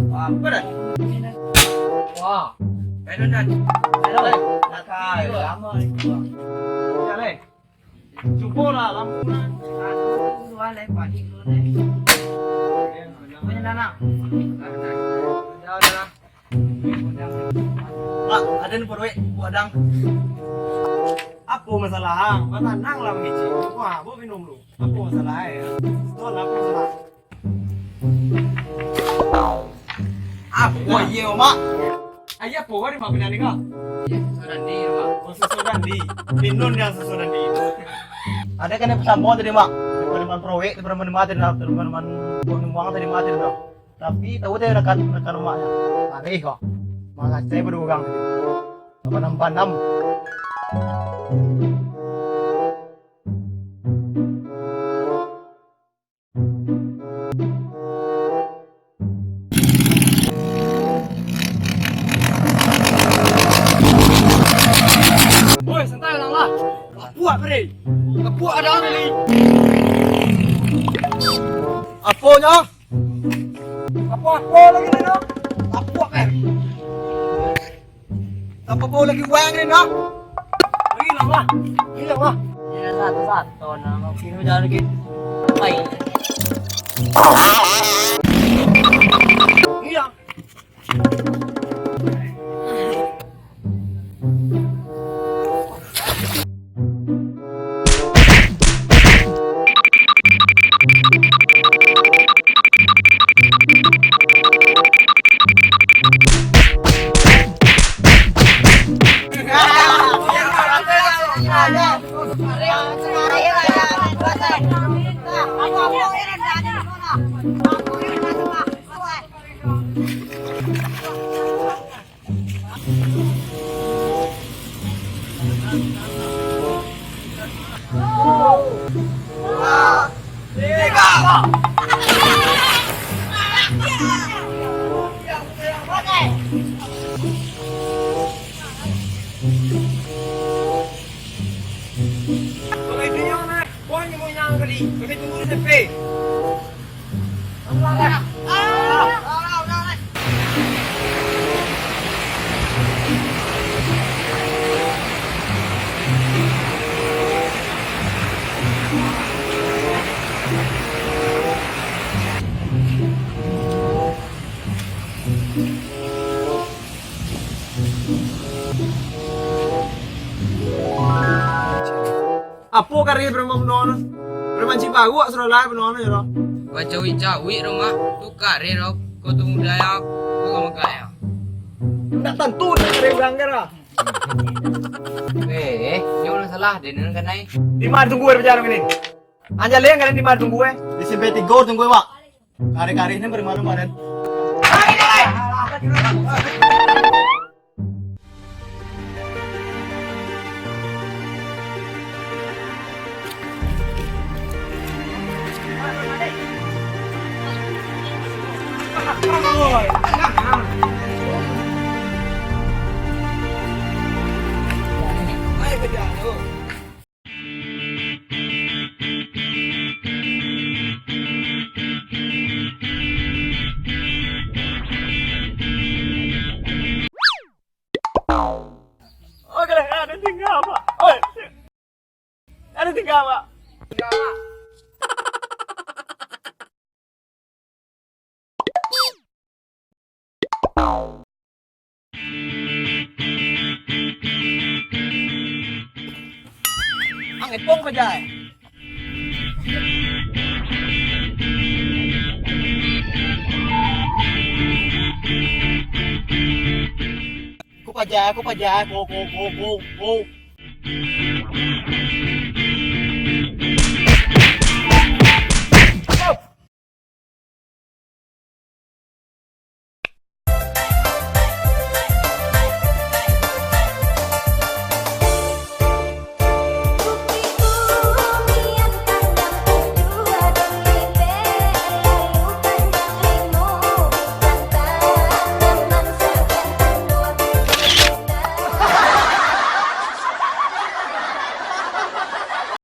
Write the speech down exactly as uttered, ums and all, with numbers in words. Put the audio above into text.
Apa dah? Wah. Hello, Dan. Hello. Nakai, lama ni. Ya, leh. Cubolah lampu nah. Aduh, dua leh, panik dulu leh. Mana, Nana? Dah, dah, dah. Mak, ado ni paruik, buah dang. Apo masalah, ang? Batanang lah mangecek. Wah, buah minum dulu. Apo masalah, eh? Tuan, apo masalah? Apo iyo, Mak? Ayo, apo wari, Mak, pindah ni, Kak? Iyo, susu dandi, Mak. Oh, susu dandi. Minum yang susu dandi. Ado kan yang samo tadi, Mak? Minuman proyek, minuman mati, minuman buang-buang tadi mati, Mak. Tapi tahu teh rakan, rakan umaknya. Arih kok. Mangasai badugang tadi. Apa nampak enam? Woi, santai, Lang, lah. Kapuak, Bre. Kapuak ada, Bre. Aponyo? Apo-apo lagi ni, no? Kapuak, eh. Tanpa bawa lagi uang ni, nah. Hilang lah. Hilang lah. Ya, satu-satu, nah. Kau kira jalan lagi. Baik. Hilang. Kami tunggu di T P. Apo kareh preman buno tu? Preman cik baruak sudah lah buno tu, yo. Bacawik-cawik tu, Mak. Tu kareh tu. Kau tu muda ya, kau kamu kaya. Ndak tantu ndak kareh urang kan, lah. Eh, eh, nyo lah salah, dia nan kanai. Di ma tunggu, eh, pacaran ini? Anjaleh kan di ma tunggu, eh? Di simpang tigo tunggu, eh, Mak. Kareh-kareh ni bari mano, Mak, den? Oke lah, ada tinggal, Pak. Oi. Ada tinggal, Pak. Tinggal, Pak. Ang epong ko jai. Ko paja, ko paja, ko, ko, ko, ko, ko.